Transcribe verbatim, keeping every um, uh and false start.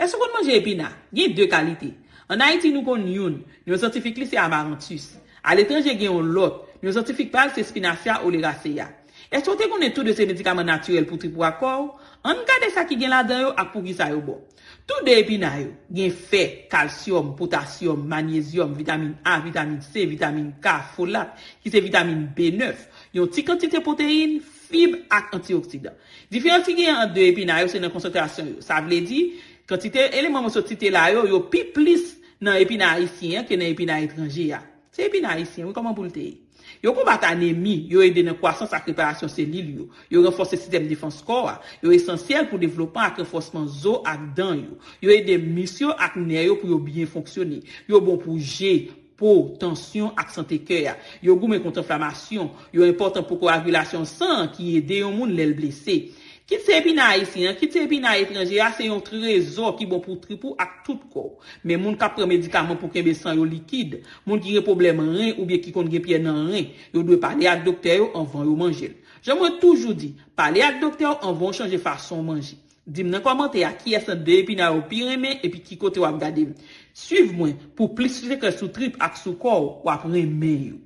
Èske w konn manje epina? Gen de kalite. Ann Ayiti, nou konn youn. Non syantifik li se amaranthus. Aletranje, gen yon lòt. Non syantifik pa l se Spinacia oleracea. Èske w te konnen tou de se medikaman natirèl pou trip ou ak kò w? Ann gade sa ki gen ladan yo ak poukisa yo bon. Tou de epina yo gen fè, kalsyòm, potasyòm, manyezyòm, vitamin A, vitamin C, vitamin K, folat, ki se vitamin B nèf, yon ti kantite pwoteyin, fib ak antioksidan. Diferans ki genyen ant de epina yo se nan konsantrasyon yo. Sa vle di, kantite eleman mwen sot site la yo, yo pi plis nan epina ayisyen an ke nan epina etranje a. Se epina ayisyen, wi, kòman pou l te ye? Yo konbat anemi, yo ede nan kwasans ak reparasyon selil yo, yo ranfòse sistèm defans kò a, yo esansyèl pou devlopman ak ranfòsman zo ak dan yo, yo ede mis yo ak nè yo pou yo byen fonksyone, yo bon pou je, po, tansyon ak sante kè a, yo goumen kont enflamasyon, yo enpòtan pou koagilasyon san an ki ede yon moun lè l blese. Kit se epina ayisyen an, kit se epina etranje a, se yon trezò ki bon pou trip ou ak tout kò w. Men moun k ap pran medikaman pou kenbe san yo likid, moun ki gen pwoblèm ren oubyen ki konn gen pyè nan ren, yo dwe pale ak doktè yo anvan yo manje l. Jan mwen toujou di, pale ak doktè w anvan w chanje fason w manje. Di m nan kòmantè a kiyès nan de epina yo w pi renmen epi ki kote w ap gade m. Swiv mwen pou plis sekrè sou trip ak sou kò w, w ap renmen yo.